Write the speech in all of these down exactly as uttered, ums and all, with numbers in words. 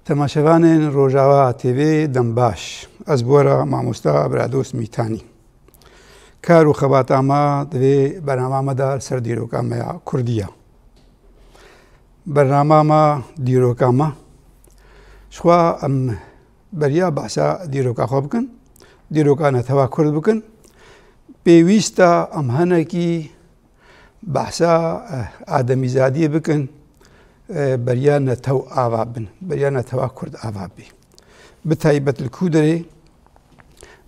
Temaşevanên Rojava T V dem baş. Ez bi we re mamosta Biradost Mîtanî. Kar û xebata me di vê bernama me de li ser dîroka me ya Kurdî ye. Bernama me dîroka me. Jixwe em beriya behsa dîroka xwe bikin. Dîroka netewa Kurd bikin. Pêwîst e em hinekî behsa, eh, ademîzadiyê bikin, eh, beriya netew ava bin, beriya netewa Kurd ava bî. Bi taybet li ku derê,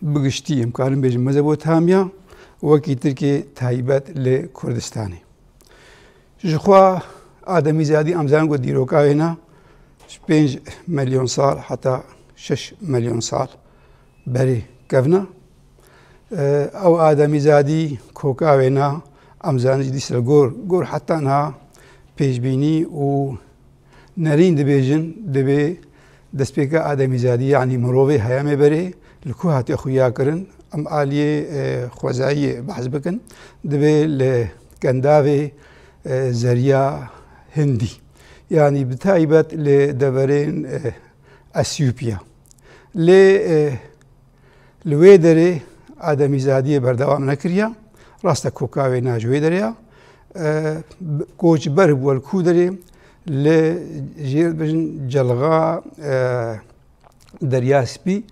bi giştî em karin bêjin Mezopotamya, wekî Tirkiyê taybet li Kurdistanê. Jixwe ademîzadî em zanin ku dîroka wê ne ji pênc milyon sal heta şeş milyon sal berê kevna. E, ew ademîzadî koka wê ne, em zanin jî dîsa li gor, gor heta niha pêşbînî û nerîn dibêjin, dibê destpêka ademîzadî, yanî mirovê heyamê berê li ku hatiye xuya kirin? Em aliyê, e, xwezayiyê behs bikin, dibê li kendavê, e, Zeriya Hindî, yanî bi taybet li deverên, e, Esiyopya. Lê, e, li wê derê ademîzadiyê berdewam nekiriye. Rast e, koka wê ne ji wê derê ye. E, b-, koçber bû li ku derê? Li jêr dibêjin celga, e, Derya Spî,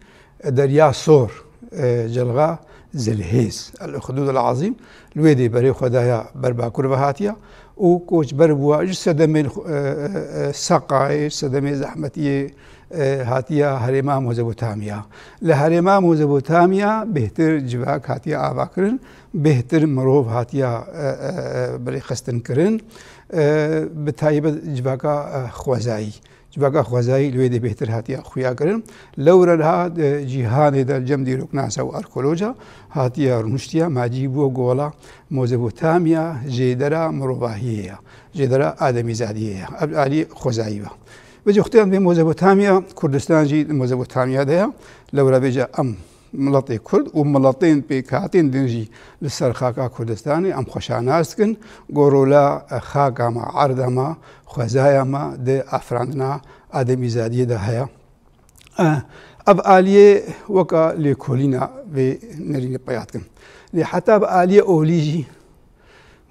Derya Sor, e, celga Zilhêz, El Uxdûd El Azîm, li wê dê berê xwe daya ber bakur ve hatiye û koçber bûwa ji sedemên xwe, e, e, e, Seqayê, ji sedemê zehmetiyê, e, hatiye herêma Mezopotamya. Li herêma Mezopotamya bêhtir civak hatiye ava kirin, bêhtir mirov hatiye, e, e, e, bi rêxistin kirin, e, bi taybet civaka, e, xwezayî. Civaka xwezayî li wê dê bêhtir hatiye xuya kirin. Lewra niha di cîhanê de li cem dîroknasa û arkeoloja hatiye rûniştiye, macî bû ku wela Mezopotamya jêdera mirovahiyê ye, jêdera ademîzadiyê ye. Ev alî xwezayî ve. Vêca wextê em dibê Mezopotamya, Kurdistan jî di Mezopotamya de ye. Lewra vêca em miletê Kurd û miletên pêkhatên din jî li ser xaka Kurdistanê em xwe şanas dikin. Ku rola xaka me, erda me, xwezaya me di afirandina ademîzadiyê de heye. Ev aliyê weka lêkolîna vê nerînê peya dikin. Lê heta bi aliyê olî jî,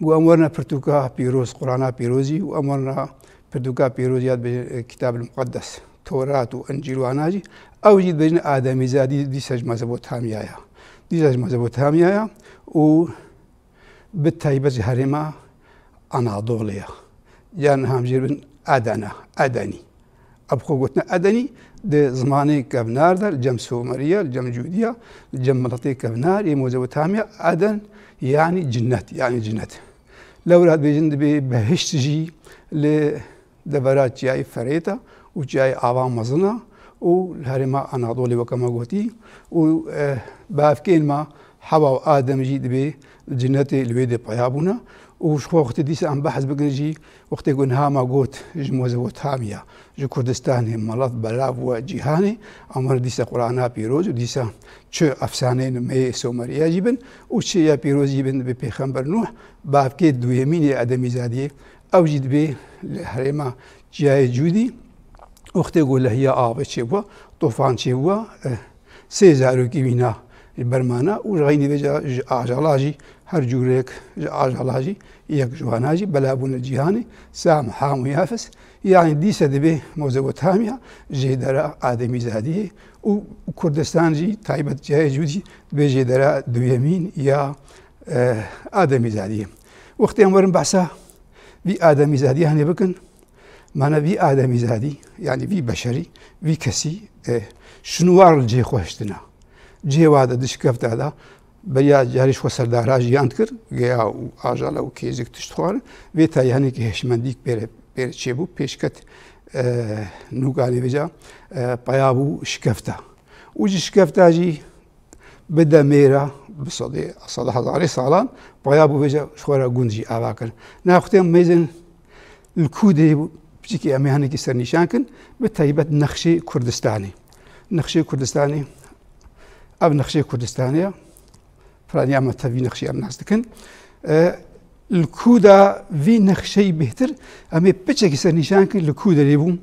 ku em werine pirtûka pîroz, Qur'ana pîrozî û em werine pirtûka pîroz ya dibêjin, e, Kitab el Muqeddes, Tewrat û Encîl wana jî, ew jî dibêjin ademîzadî dîsa ji Mezopotamya ye. Dîsa ji Mezopotamya ye û bi taybet ji herêma Anadolê ye. Ya niha em jê dibin Edene, Edenî. Ev xwe gotina Edenî di zimanê kevnar de, li cem Someriya, li cem Cûdiya, li cem miletê kevnar ê Mezopotamya, Eden, yanî cinnet, yanî cinnet. Lewra dibêjin dibê behişt jî li devera Çiyayê Ferêt e û Çiyayê Ava Mezin e û li herêma Anadolê, weke me gotî, û, eh, bavkên me Hewa û Adem jî dibê li cinetê li wê dê peya bûne û ji xwe wextê dîsa em behs bikin jî, wextê ku niha me got ji Mezopotamya, ji Kurdistanê, milet belav bû cîhanê, em werin dîsa Qur'ana pîroz û dîsa çi efsaneyên me yê Someriya jî bin û çi ya pîroz jî bin bi Pêxember Nûh, bavkê duyemîn ê ademîzadiyê, ew jî dibê li herêma Çiyayê Cûdî, wextê ku lehiya avê çêbû, tofan çêbû, eh, sê zarokî wîna ji ber mane û ji xeynî vêca ji ajala jî her cûrek ji ajala jî yek ji wana jî bela bûne cîhanê, Sam, Ham û Yafes. Yanî dîse dibê Mezopotamya jêdera ademîzadiyê û Kurdistan jî taybet Çiyayê Cûdî dibê jêdera duyemîn ya, e, ademîzadiyê. Wextê em werin behsa vî ademîzadiyê hanê bikin, Mane vî ademîzadî, yanî vî beşerî, vî kesî, e, şinwar li cihê xwe hiştine. Cihê wa de di şikefta de beriya carî ji xwe serdara jiyan dikir, geya û ajala û kêzik tişt dixwarin. Vê tayî hinekî hişmendîk pê re, pê re çêbû, pêşket, e, nûkanê vêca, e, peya bû şikefta. Û ji şikefta jî bi demê re, bi sedê, sed hezarê salan peya bû vêca ji xwe re gund jî ava kir. Niha wextê em mêzin li ku derê bû, piçekî em ê hinekî sernîşan kin, bi taybet nexşê Kurdistanê. Nexşê Kurdistanê, ev nexşê Kurdistanê ye. Piraniya me tev vî nexşê em nas dikin. E, li ku de vî nexşeyî bêhtir em ê piçekî sernîşan kin li ku derê bû.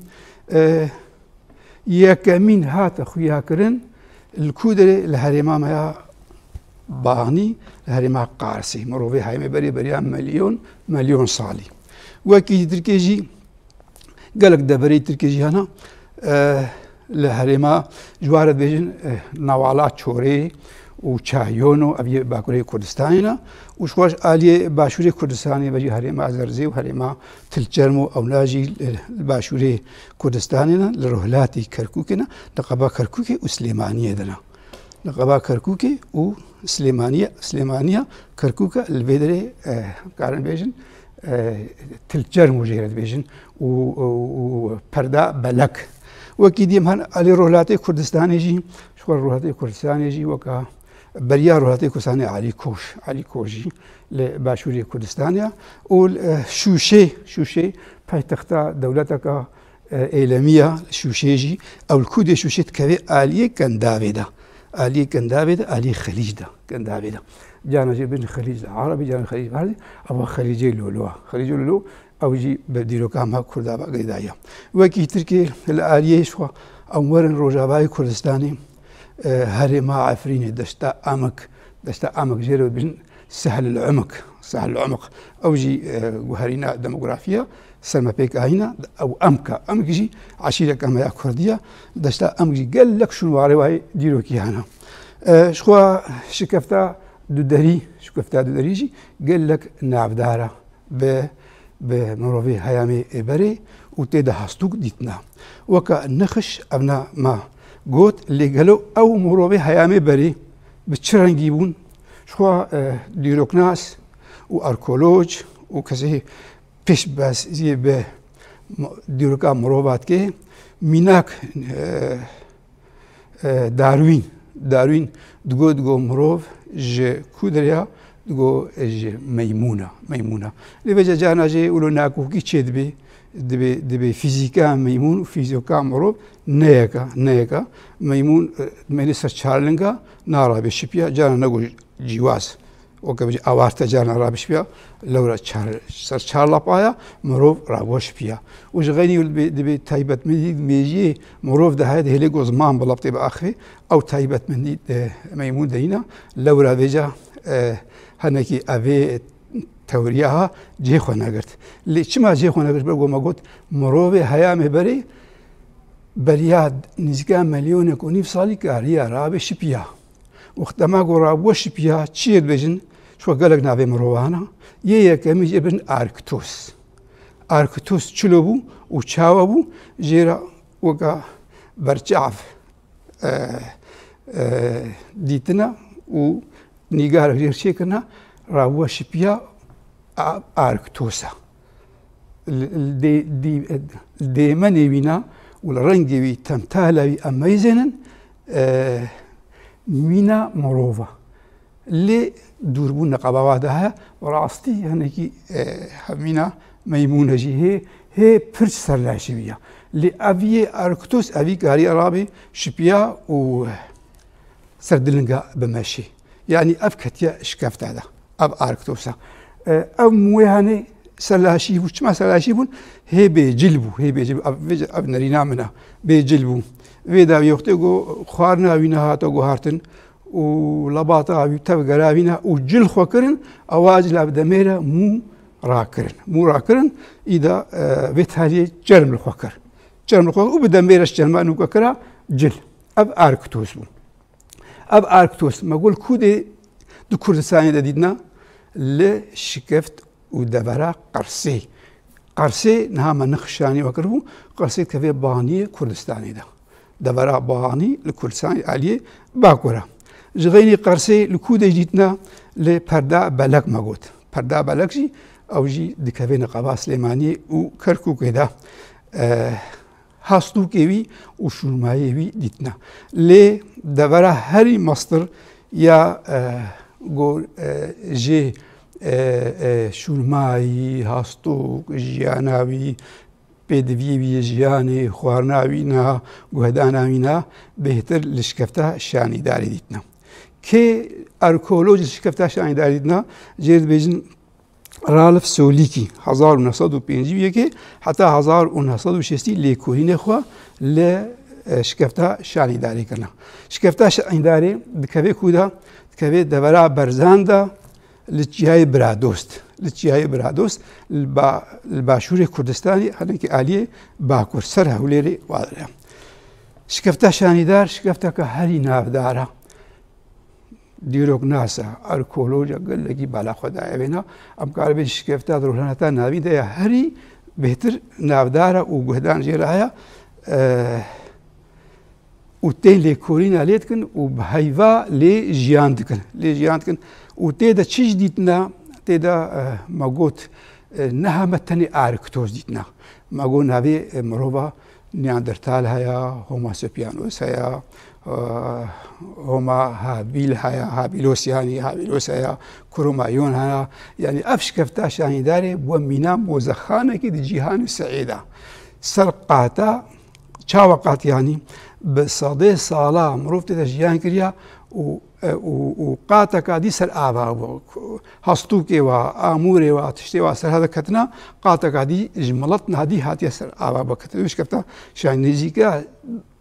E, Yekemîn hate xuyakirin li ku derê? Li herêma me ya Banî, li herêma Qarsê. Mirovê heyamê berê beriya milyon, milyon salî. Wekî Tirkê jî gelek deverê Tirkê jî hene, e, li herêma ji wa re dibêjin, e, Newala Çorê û Çayono, ev yê Bakurê Kurdistanê ne. Û ji xwe ji aliyê Başûrê Kurdistanê ve jî herêma Zerzê û herêma Tilçerm û ewna jî li, li Başûrê Kurdistanê ne, li rojhilatê Kerkûkê ne, li qeba Kerkûkê û Silêmaniyê de ne. Li qeba Kerkûkê û Silêmaniye, Silêmaniya Kerkûka li vê derê, e, karin bêjin, e, Tilçerm û jê re dibêjin û, û, û Perda Belek. Wekî dî em hene alî rojhilatê Kurdistanê jî, ji xwe rojhilatê Kurdistanê jî weka beriya rojhilatê Kurdistanê Alî Koç, Alî Koç jî li Başûrê Kurdistanê ya û li, e, Şûşê, Şûşê paytexta dewleteka, e, êlemiya Şûşê jî, ew li ku dê Şûşê dikeve aliyê Kendavê de. Aliyê Kendavê de, aliyê Xelîc de, Kendavê de. Carna jê bin Xelîc de Erebî, carna Xelîc Farsî, ava Xelîcê Lolo. Xelîcê Lolo, ew jî bi dîroka me Kurda ve girêdaye. Wekî Tirkê li aliyê ji xwe em werin Rojavayê Kurdistanê, e, herêma Efrînê, deşta Amik, deşta Amik jê re bin Sehlil Umik, Sehlil Umik. Ew jî, e, guherîna demografiya ser me pêk ahîna, ew Emka. Emk jî eşîreka me ya Kurdî ye. Deşta Emk jî gelek şûnwarê wayê dîrokî hene. E, ji xwe şikefta Duderî, şikefta Duderî jî gelek navdar e bi, bi mirovê heyamê berê û tê de hastûk dîtina. Weke nixiş evna me got, lê gelo ew mirovê heyamê berê bi çi rengî bûn? Ji xwe, e, dîroknas û arkeoloj û kesê pêşbaziyê bi mo-, dîroka mirova dike, mînak, e, e, Darwîn, Darwîn digo, digo mirov ji ku derê ya? Digo ji meymûna, meymûna. Lê vêca carna jê wilo nakokî çê dibe, dibe, dibe fîzîka meymûn û fîzîka mirov ne yek e, ne yek e. Meymûn, e, mêne ser çar linga, narabe şipiya, carna nego cîwaz. Weke bijî awarte carna rabe şipiya, lewra çar, ser çar lapa ya, mirov rabe şipiya. Û ji xeynî wilo dibe, dibe taybetmendî mêjiyê mirov de heye, dihêle ku ziman bila tê biaxivê, ew taybetmendî, e, meymûn de hîna, lewra vêca, e, hinekî evê teoriya ha cihê xwe negirt. Lê çima cihê xwe negirt? Ber ku me got, mirovê heyamê berê beriya nîzika milyonek û nîv salî kariya rabe şipiya. Wexta me got rabe şipiya, çi yê dibêjin? Ji xwe gelek navê mirovan e. Yê yekemî jê dibêjin Arktos. Arktos çilo bû û çawa bû? Jê re weke berçav, e, e, dîtina û nîgarek jê re çêkirina, rabe şipiya A-, Arktos e. Li, li dê-, dî-, li dêmenê wîna û li rengê wî, temtala wî em meyzênin, e, mîna mirov e. Lê dûrbûn neqeba wa de heye, bi rastî hinekî, e, hemîna meymûne jî hê, hê pir serlaşî wî ya. Lê ev yê Arktos, ev yî kariye rabe şipiya û ser dilinga bimeşê. Yanî ev ketiye şikefta de. Ev Arktos e. E, ev mûyê hene serlaşî bû. Çima serlaşî bûn? Hê bêcil bû. Hê bêcil bû. Ev, ev nerîna min e. Bêcil bû. Vê dawiyê wextê ku xwarina wî nehate guhartin û lebata wî tevgera wî ne û cil xwe kirin, ewa cila bi demê re mû rakirin. Mû rakirin, îda, e, vê taliyê çerm li xwe kir. Çerm li xwe û bi demê re ji çerma nûke kira cil. Ev Arktos bû. Ev Arktos, me got li ku dê di Kurdistanê de dîtina? Li şikeft û devera Qersê. Qersê niha me nixşanî we kiribû, Qersê dikeve baniyê Kurdistanê de. Devera Banî li Kurdistanê aliyê bakur e. Ji xeynî Qersê li ku dê jî dîtina? Li Perda Belek me got. Perda Belek jî, ew jî dikeve neqeba Silêmaniyê û Kerkûkê de. E, hastûkê wî û şûnmayê wî dîtina. Lê devera herî mestir ya, e, go, e, jê, e, e, şûnmayî, hastûk, jiyana wî, pêdiviyê wî yê jiyanê, xwarina wî na, guhdana wî na, bêhtir li şikefta şanîdarê dîtina. Kê arkeoloj li şikefta şanîdarê dîtina? Jê dibêjin Ralf Solîkî, hezar û neh sed û pêncî û yekê heta hezar û neh sed û şêstî lêkolînê xwe li e, şikefta şanîdarê kirina. Şikefta şanîdarê dikeve ku de, dikeve devera berzan de li çiyayê Biradost. Li çiyayê Biradost, li ba-, li başûrê Kurdistanê, hinekî aliyê bakur, ser Hewlêrê wa de. Şikefta şanîdar, şikefteke herî navdar e. Dîroknas e, arkeolojê gelekî bala xwe daye vêna. Em karibin şikefta di rojhilata navîn de ya herî bêhtir navdar e û guhdan jê re heye, e, û tên lêkolîna lê dikin û bi heyva lê jiyan dikin. Lê jiyan dikin. Û tê de çi jî dîtina, tê de, e, me got, e, niha me tenê arkitoz dîtina. Me got navê, e, mirova Neandertal heye, Homo sapiens heye, e, Homo habilis heye, habilis yanî, habilis heye, Cro-Magnon heye. Yanî ev şikefta şanîdarê bû mîna mozexanekî di cîhanê seyê de. Ser qata, çawa qat yanî, bi sedê sala mirov tê de jiyan kiriya û, e, û, û qateka dî ser ava bû. Hestûkê wa, amûrê wa, tiştê wa ser hevde ketina, qateka dî ji milet niha dî hatiye ser ava biketin. Wê şikefta şanî nêzîka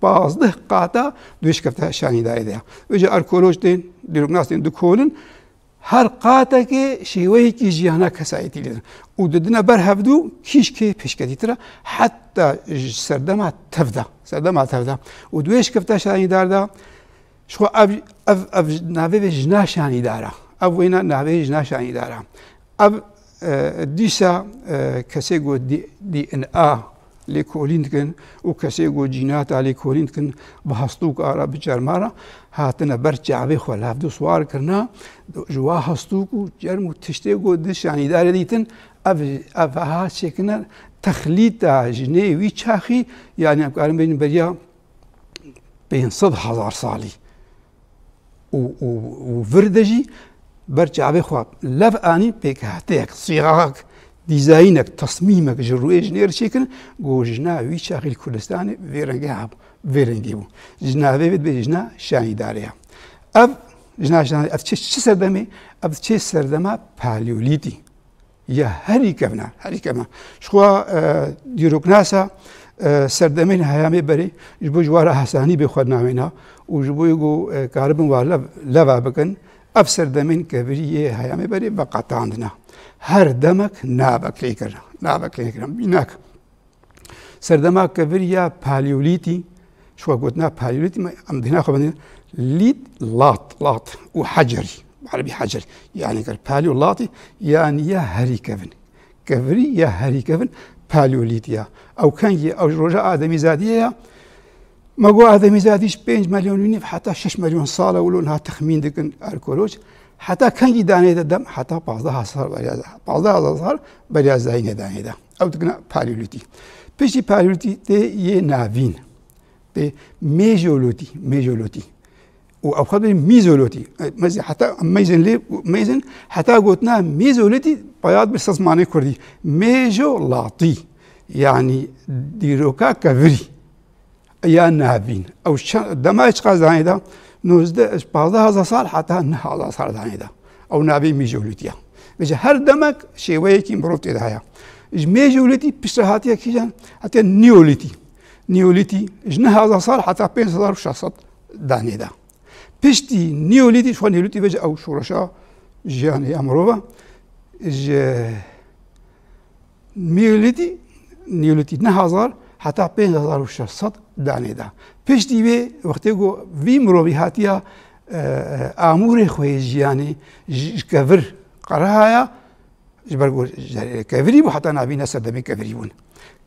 pazdeh qata di wê şikefta şanîdarê de ya. Wê jî arkeoloj tên, dîroknas tên dikolin, her qatekê şêweyekî jiyana kesayetî lê din. Û didine ber hevdû kîşkê pêşketîtir e, heta ji serdema tev de, serdema tev de. Û di wê şikefta şanîdar de, ji xwe ev, ev, ev navê vê jina şanîdar e. Ev wêna navê jina şanîdar e. Ev, e, dîsa, e, kesê ku D-, D N A lêkolîn dikin û kesê ku cînata lêkolîn dikin, bi hestûka re, bi çerma re hatine ber çavê xwe, li hevdû siwar kirine, ji wa hestûk û çerm û tiştê ku di şanîdarê dîtin, ev, ev ha çêkine texlîta jinê wî çaxî, yanî em karin bêjin beriya pênc sed hezar salî. Û, û, û vir de jî ber çavê xwe lev anî pêkhateyek, sîxaxek, dîzayînek, tesmîmek ji rûyê jinê re çêkirin, ku jina wî çaxî li Kurdistanê vê rengê hebû, vê rengê bû. Ji navê vê dibê jina şanîdarê ye. Ev jina şanî-, ev çi, çi serdemê? Ev çê serdema paleolîtî. Ya herî kevna, herî kevna. Ji xwe, e, dîroknasa, e, serdemên heyamê berê, ji bo ji wa re hesanî bê xwe navêna û ji bo ku, e, karibin wa lev-, leva bikin, ev serdemên kevirî yê heyamê berê veqetandina. Her demek navek lê kirina, navek lê kirina. Mînak, serdema kevirî ya paleolîtî, ji xwe gotina paleolîtî, me, em dihna xwe bendin, lît, lat, lat û hecerî, bi erebî hecerî, yanî kir paleolatî, yanî ya herî kevin. Kevirî ya herî kevin paleolîtî ya. Ew kengî, ew ji roja Ademîzadiyê ya. Me got Ademîzadî ji pênc milyon û nîv heta şeş milyon sal e, wilo niha texmîn dikin arkeoloj. Heta kengî danê de dem, heta pazdeh hezar sal beriya, pazdeh hezar sal beriya zayînê danê de. Ew dikine paleolîtî. Piştî paleolîtî tê yê navîn. Tê mejolîtî, mejolîtî. Û ew xwe dibê mîzolîtî. E, mezî heta meyzin lê, meyzin heta gotina mîzolîtî peyat bi sezmanê kurdî. Mejolatî. Yanî dîroka kevirî. Ya navîn. Ew çe-, dema çiqas danê de? Nozdeh, pazdeh hezar sal heta neh hezar sal danê de. Ew navê mîjolîtî ya. Vêca her demek şêweyekî mirov tê de heye. Ji mîjolîtî piştre hatiye kîjan? Hatiye neolîtî. Neolîtî ji neh hezar sal heta pênc hezar û şeş sed danê de. Piştî neolîtî, ji xwe neolîtî vêca ew şoreşa jiyanê ya mirov e. Ji Neolîtî, neolîtî neh hezar heta pênc hezar û şeş sed danê de. Piştî vê wextê ku vî mirovî hatiya, e, e, amûrê xwe yê jiyanê ji, ji kevir qerihaya, ji ber ku ji kevirî bû heta navîna serdemê kevirî bûn.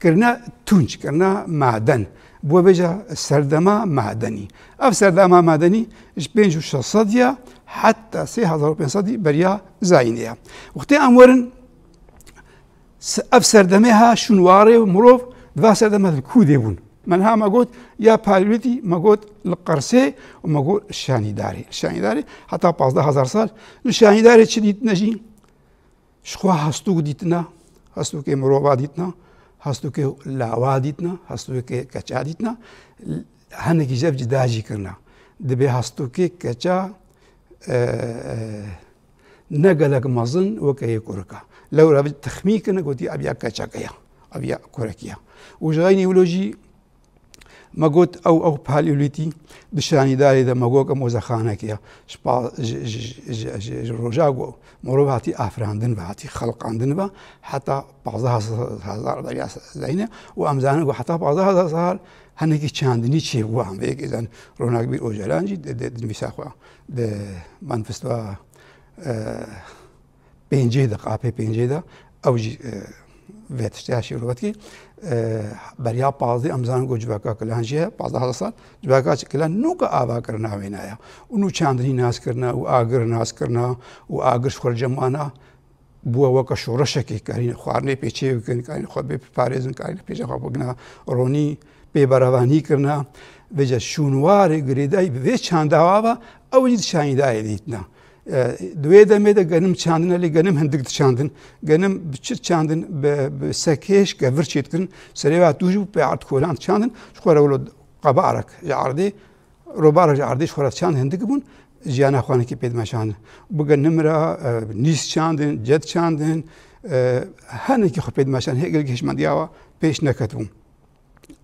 Kirine tunç, kirine maden. Bû vêca serdema madenî. Ev serdema madenî ji pênc û şeş sed ya heta sê hezar û pênc sed beriya zayînê ya. Wextê em werin, Se-, ev serdemê ha şûn warê û mirov di va serdeme de li kû dê bûn. Me niha me got ya paleolîtî, me got li Qersê û me got şanîdarê. Şanîdarê heta pazdeh hezar sal. Li şanîdarê çi dîtine jî? Ji xwe hestûk dîtina, hestûkê mirova dîtina, hestûkê lawa dîtina, hestûkê keça dîtina. Hinekî ji ev cida jî kirina. Dibê hestûkê keça, e, e, ne gelek mezin weke yê kurika. Lewra bi texmîn kirine, gotî ev ya keçeke ya, ev ya kurekî ya. Û ji xeynî wilo jî Me got ew, ew paleolîtî di şanîdarê de me got ke mozexanekê ye. Ji pa-, ji, ji, ji, ji, ji, ji roja ku mirov hatî afirandin ve, hatî xelqandin ve, heta pazdeh hezar beriya zayîne û em zanin ku heta pazdeh hezar sal hinekî çandinî çêbû. Em vê yekê zanin. Ronakbîr Ocalan jî di, di, di nivîsa xwe, di manifestoya, e, pêncê de, qapê pêncê de, ew jî, e, vê tiştê şîrove dikî. E, beriya pazdeh em zanin ku civaka kilan jî heye, pazdeh hezar sal, civaka kilan nû ke ava kirina wêna ye. Û nû çandinî nas kirina û agir nas kirina û agir ji xwe re cem ana bûye weke şoreşekê, karîne xwarinê pê çê bikin, karîne xwe bê biparêzin, karîne pêşa xwe bigina ronî, pê berevanî kirina. Vêca şûnwarê girêdayî bi vê çanda ava, ew jî di şanîdayê dîtina. E, di wê demê de genim çandine, lê genim hindik diçandin. Genim bi çi diçandin? Bi, bi sekêş kevir çêdikirin. Serê wa tûj bû, pê erdkolan diçandin. Ji xwe re wilo qebarek ji erdê, robarek ji erdê ji xwe re diçand, hindik bûn. Jiyana xwe hinekî pê dimeşandin. Bi genim re, e, nîs çandin, ced çandin. E, hinekî xwe pê dimeşandin. Hê gelek hişmendiya wa pêş neketibûn.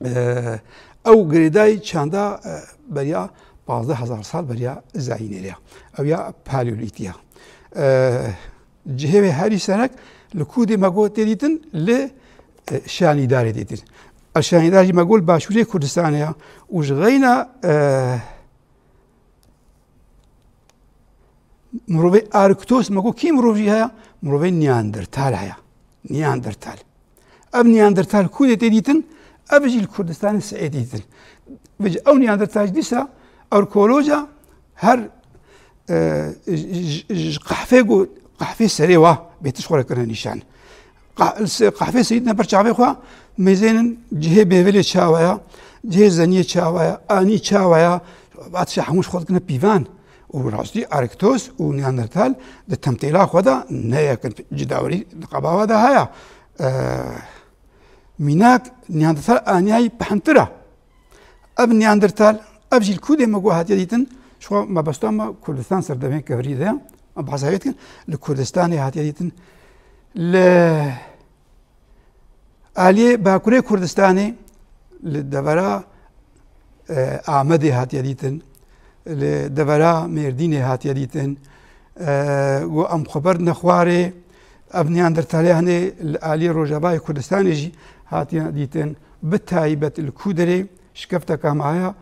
E, ew girêdayî çanda, e, beriya pazdeh hezar sal beriya zayînê re ya. Ew ya paleolîtî ya. E, cihê wê herî serek li ku dê me got tê dîtin, li, e, şanîdarê dîtin. Ev şanîdar jî me got li başûrê Kurdistanê ya û ji xeyna, e, mirovê Arktos me got kî mirov jî heye? Mirovê Neandertal heye. Neandertal. Ev Neandertal ku dê tê dîtin, ev jî li Kurdistanê Siêdê dîtin. Vêca ew Neandertal jî dîsa arkeoloja her, e, ji, ji, ji qehfê ku, qehfê serê wa bê tişt xwe re kirine nîşan. Qah-, li se-, qehfê Siêdê dîtin ber çavê xwe mêzênin cihê bêvilê çawa ya, cihê zeniyê çawa ya, anî çawa ya, vat şa hemû ji xwe dikine pîvan. Û rastî Arktos û Neandertal di temtêla xwe de ne yek in, cidawerî di qebava de heye. E, mînak Neandertal aniyayî pihintir e. Ev Neandertal, ev jî li ku dê me got hatiye dîtin, ji xwe mebesta me Kurdistan serdemê kevirî de ye. Em behsa wê dikin, li Kurdistanê hatiye dîtin. Li aliyê Bakurê Kurdistanê, li devera, e, Amedê hatiye dîtin, li devera Mêrdînê hatiye dîtin. E, got em xwe berdine xwarê, ev Neandertalê hinê li aliyê Rojavayê Kurdistanê jî hatiye dîtin. Bi taybet li Kuderê şikefteka me heye,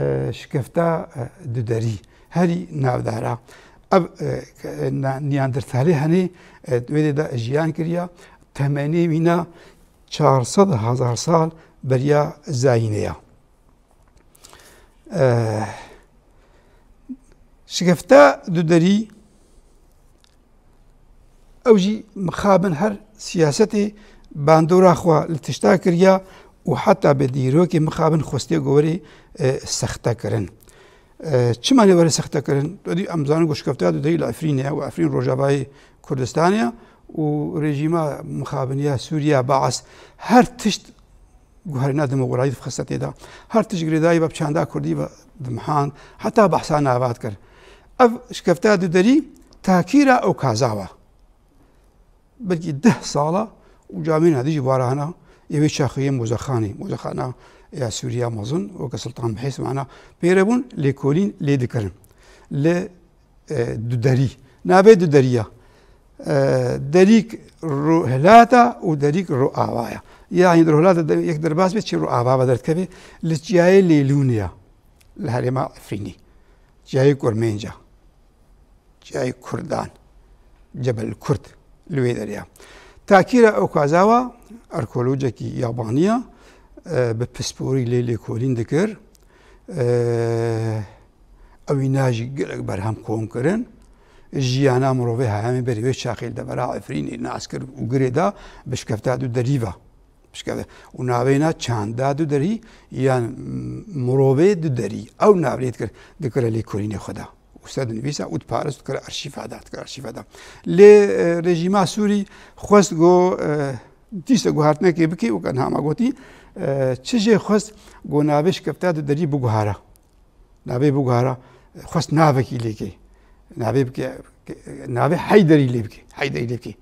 e, şikefta, e, duderî. Herî navdara. Ev, e, na-, Neandertalê henê, e, wê de jiyan kiriya, temenê wîna çar sed hezar sal beriya zayînê ya. E, şikefta duderî, ew jî mixabin her siyasetê bandora xwe li tişta kiriya û heta bi dîrokê mixabin xwestiye ku werê, e, sexte kirin. E, çima lê were sexte kirin? Tedî em zanin ku şikefteya duderî li Efrînê ye û Efrîn rojavayê Kurdistanê ye û rejîma mixabiniya Sûriya, Baas, her tişt guherîna demokratî dixiste tê de. Her tişt girêdayî ve bi çanda kurdî ve dimihand, heta behsa nava dikir. Ev şikefteya duderî takîra ew kaza ve. Belkî deh sala û camêrên hedî jî barahana ê wê çaxê yê mozexanê, mozexana ya Sûriya mezin, weke Sultan Mihês mana pêre bûn, lêkolîn lê dikirin. Li, e, duderî. Navê duderî ya. E, derîk ro-, hilata û derîk roava ya. Yanî di rohilata de yek derbas bê, çi roava ve derdikeve, li çiyayê Lêlûnê ya. Li herêma Efrînê. Çiyayê Kurmênca. Çiyayê Kurdan, Cebel Kurd, li wê derê ya. Takîra ew kaza wa arkeolojekî yabanî ya, e, bi pisporî lê lêkolîn dikir. E, ewîna jî gelek berhem kom kirin. Jiyana mirovê heyamê berî wê çaxê li devera Efrînê nas kir û girê da bi şikefta duderî ve. Pişkeve. Û navê na çanda duderî yan mirovê duderî. Ew navê dikir, dikire lêkolînê xwe de. Û se dinivîsa û diparis dikire arşîfa de, dikire arşîfa de. Lê, e, rejîma Sûrî xwest go, e, dîse guhartinekê bike û ke niha me gotî, e, çi jê xwest go navê şikefta duderî biguhara. Navê biguhara, xwest navekî lêkê. Navê bike, navê Heyderî lê bike. Heyderî lê bike.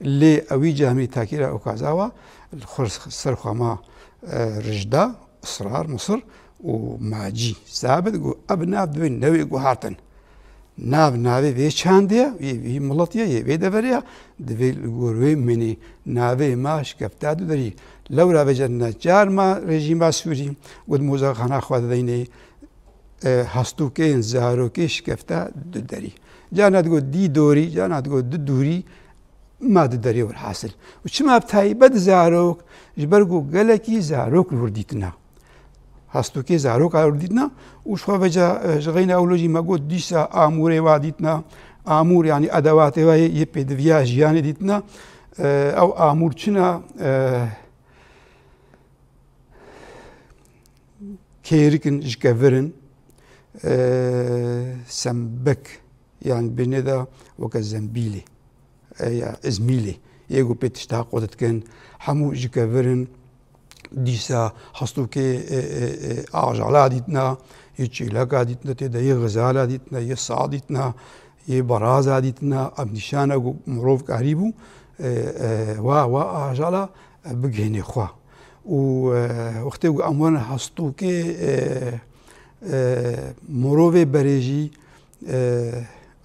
Lê ewî camî takîra ew kaza wa, li xwe ser xwe ma, e, rijda, israr, misir, û Macî Sabit got, ev nav divê newê guhartin. Nav navê vê çandê ye, vê, vê miletê ye, yê vê deverê ye, divê li gor wê minê navê ma Şikefta Duderî. Lewra vêca neçar ma rejîma Sûrî got, mozaxana xwe dideynê, e, hestokên zarokê Şikefta Duderî. Carna digot dî dorî, carna digot di dûrî, ma Duderî welhasil. Û çima bi taybet zarok? Ji ber ku gelekî zarok li wir dîtina. Hestokê zaroka li wir dîtina û ji xwe veca, e, ji xeyna ew lo jî me got dîsa amûrê wa dîtina. Amûr, yanî edewatê wa yê, yê pêdiviya jiyanê dîtina. E, ew amûr çi ne? E, kêrik in, ji kevir in, e, sembik, yan bêhnê de weke zembîlê, e, ya izmîlê, yê ku pê tişta qut dikin, hemû ji kevir in, dîsa hestokê, e, e, e, ajala dîtina, yê çêleka dîtina, tê de yê xizala dîtina, yê sa dîtina, yê beraza dîtina, ev nîşana ku mirov karîbû, e, e, wa, wa ajala, e, bigihînê xwe. Û, e, wextê ku em werin hestokê, e, e, mirovê berê jî, e,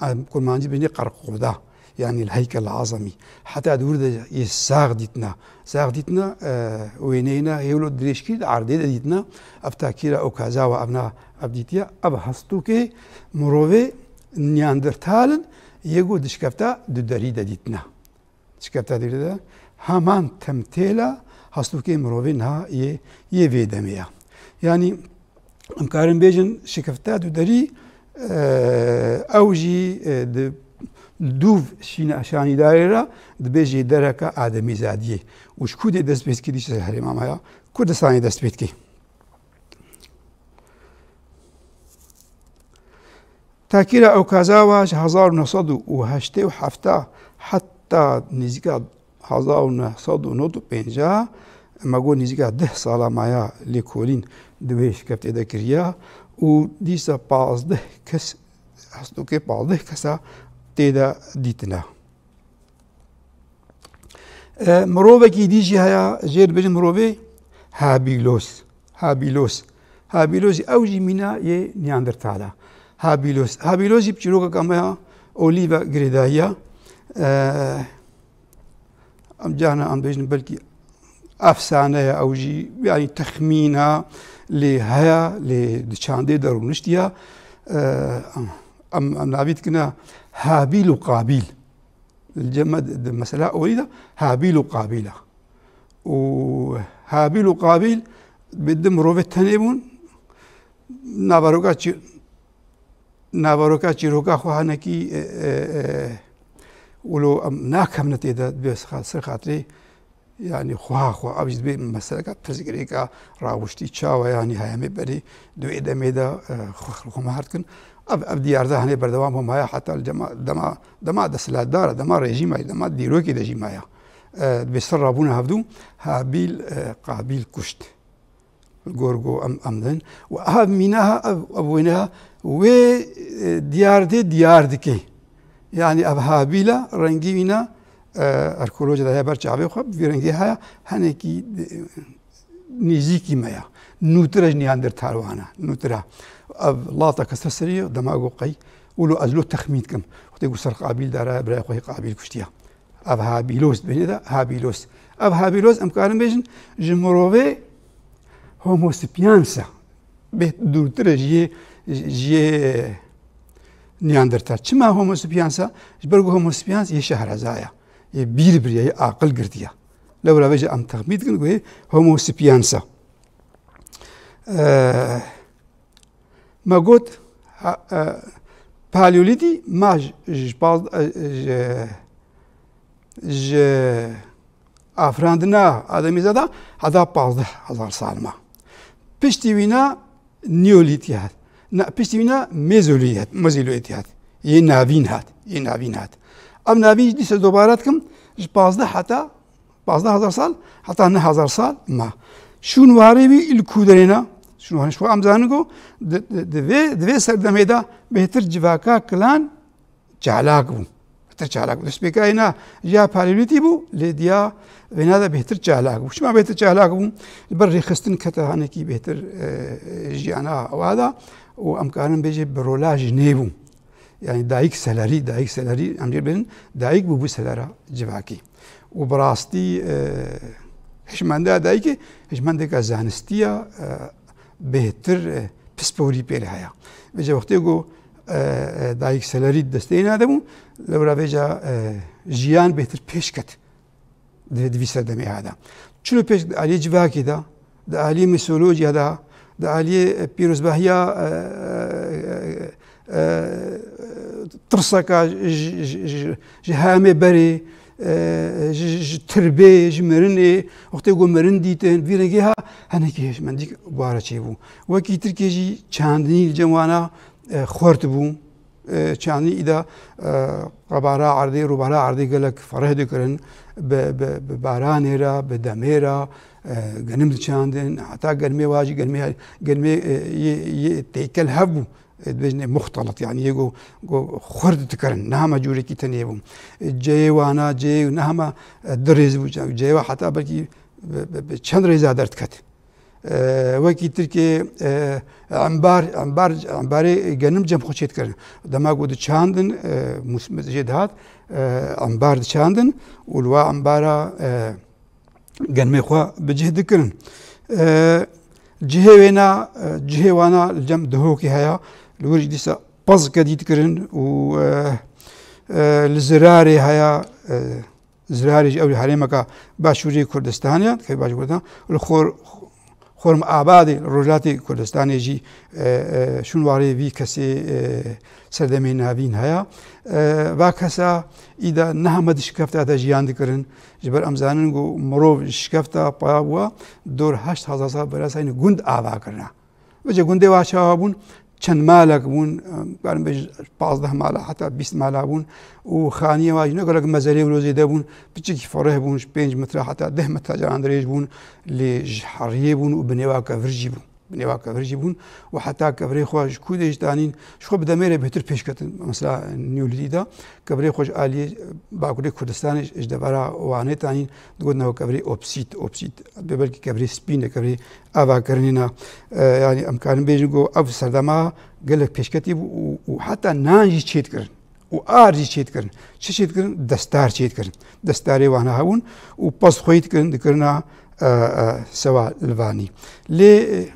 em kurmancî bêhnê qerqoda, yanî el-heykel azemî. Heta di wir de yê sax dîtina. Sax dîtina, e, wêneyê ne hêwlo dirêjkirî di erdê de dîtina. Ev takîra Okazawa ev na, ev dîtiye. Ev hestokê mirovê Neandertal in, yê ku di Şikefta Duderî de dîtina. Şikefta Duderî de heman temtêla hestokê mirovê niha yê, yê vê demê ya. Yanî em karin bêjin Şikefta Duderî, e, ew jî, e, di dûv şîna-, şanîdarê re dibê jêdereke ademîzadiyê. Û ji ku dê dest pê dikê, dîsa herêma me ya Kurdistanê dest pê dikê. Takîra Okazawa ji hezar û neh sed û heştê û heft heta nêzîka hezar û neh sed û nod û pêncî, me got nêzîka deh sala maya lêkolîn di wê şikeftê de kiriya û dîsa pazdeh kes, hestokê pazdeh kesa tê de dîtina. E, mirovekî dî jî heye, jê dibêjin mirovê Habîlos. Habîlos. Habîlos jî, ew jî mîna yê Neandertal e. Habîlos. Habîlos jî bi çîrokeka me ya Olîve girêdayî ye. E, em carna em dibêjin belkî efsane ye ew jî, yanî texmîn e, lê heye, lê di çandê de rûniştiye. E, em, em, em navî dikine Habîl û Qabîl. Li cem me di, di mesela Olî de Habîl û Qabîl e. Û Habîl û Qabîl bi du mirovê tenê bûn. Naveroka çî-, naveroka çîroka xwe hinekî, e, e, e, wilo em nakevine tê de, bi ser xatirê Yanî xweha xwe, ev jî dibê meseleka pirsgirêka rawiştî çawa, yanî heyemê berê di wê demê de, e, xwe, xwe me her dikin. Ev, ev diyar de hene berdewam bû maya heta li dema, dema, dema desthilatdar e, dema rejîma ye, dema dîrokê de jî maya. E, dibê ser rabûna hevdû Habîl, e, Qabîl kuşt. Li gor ku em, em din. Û ev mîna ha, ev, ev wêne ha, wê, e, diyar dê diyar dike. Yanî ev Habîl e, rengî wîna, e, arkeoloji de heye ber çavê xwe, bi vî rengî heye, hinekî, e, nêzîkî me ya. Nûtire ji Neandertal wan e, nûtire. Ev lateke ser serî ye, dema ku qey, wilo ez lo texmîn dikim. Wextê ku ser Qabîl dara, birayê xwe yê Qabîl kuştiye. Ev Habîlos, bêhnê de Habîlos. Ev Habîlos, em karin bêjin, ji mirovê Homo sapiens e. Bê dûrtir e ji yê, ji yê Neandertal. Çima Homo sapiens e? Ji ber ku Homo sapiens yê şehreza ye. Yê bîr biriye, yê aqil girtiye. Lewra vê jî em texmîn dikin ku yê Homo sapiens e. Eee, Me got, ha, e, paleolîtî ma ji, ji paz-, e, ji, ji afirandina ademîzada heta pazdeh hezar sal ma. Piştî wîna neolîtî hat. Na, piştî wîna mezolî hat, mezolîtî hat. Yê navîn hat, yê navîn hat. Ev navîn jî dîsa dobare dikim, ji pazdeh heta pazdeh hezar sal, heta neh hezar sal ma. Şûnwarê wî li ku derê ne? Şûnwarê, ji xwe em zanin ku di, di, di vê, di vê serdemê de bêhtir civaka kilan çalak bû. Bêhtir çalak bû. Destpêka êna ya paleolîtî bû, lê diya vêna de bêhtir çalak bû. Çima bêhtir çalak bû? Li ber rêxistin kete hanekî bêhtir, e, jiyana wa da û em karin bêjê bi rola jinê bû. Yani dayik selerî, dayik selerî, em jê bêrin, dayik bû bû selera civakî. Û bi rastî, e, hişmendeya dayikê, hişmendeka zanistiya, e, bêhtir, e, pisporî pê re heye. Vêca wextê ku, e, e, dayik selerî destê êna de bû, lewra vêca, e, jiyan bêhtir pêş ket di, di vî serdemê ha de. Çilo pêş di aliyê civakê de, di aliyê mîtolojya de, di aliyê, e, pîrozbahiya, e, e, e, tirseka ji, ji, ji, ji hemê berê, e, ji, ji tirbê, ji mirinê, wextê ku mirin dîtin, vî rengê ha, hinekî hişmendîk wara çêbû. Wekî Tirkê jî çandinî li cem wana, e, xurt bû. E, çandinî îda, e, qebara erdê, rûbara erdê gelek fereh dikirin. Bi, bi, bi baranê re, bi demê re, e, genim diçandin. Heta germê wa jî, germê, germê, e, yê, yê têkel hev bû. E, dibêjinê muxtelit, yani yê ku, ku xurt dikirin. Ne hema cûrekî tenê bû. E, ceyê wana, ceyê ne hema, e, dirêz bû. Ceyê wa heta belkî bi, bi, bi çend rêza derdiket. E, wekî Tirkê, e, embar, embar, embarê genim cem xwe çê dikirin. Dema ku diçandin, e, mûsim jê dihat, e, embar diçandin û li wa embara, e, genimê xwe bi cih dikirin. E, cihê wêna, e, cihê wana li cem Dihokê heye, li wir jî dîsa pezke dît kirin û, e, e, li Zirarê heye, e, Zirarê jî ew herêmeka başûrê Kurdistanê ye, dikevê başûrê Kurdistan, li Xor-, Xorm Abadê, li rojhilatê Kurdistanê jî, e, e, şûn warê vî kesê, e, serdemê navîn heye. E, va kesa îda ne hema di şikefta de jiyan dikirin. Ji ber em zanin ku mirov ji şikefta paya bû, dor heşt hezar sal berê sayîne gund ava kirine. Vêca gundê wa çawa bûn? Çend malek bûn, em karin bêjin pazdeh mala, heta bîst mala bûn û xaniyê wa jî ne gelek mezelê wilo zêde bûn, piçekî fereh bûn, ji pênc metre heta deh metre caran dirêj bûn, lê ji heriyê bûn û binê wa kevir jî bûn. Binê wa kevir jî bûn û heta kevirê xwe ji kûdê jî tanîn, ji xwe bi demê re bêhtir pêş ketin. Mesela Nîyolîtî de kevirê xwe ji aliyê Bakurê Kurdistanê ji devera Wanê tanîn, digotin ew kevirê opsît, opsît. Dibê belkî kevirê spî ne, kevirê avakirinê ne. E, yani em karin bêjin ku ev serdema gelek pêşketî bû û, û heta nan jî çê dikirin. Û ar jî çê dikirin. Çi çê dikirin? Destar çê dikirin. Destarê wana hebûn û pez xweyî dikirin, dikirina, e, e, sewa li vanî. Lê, e,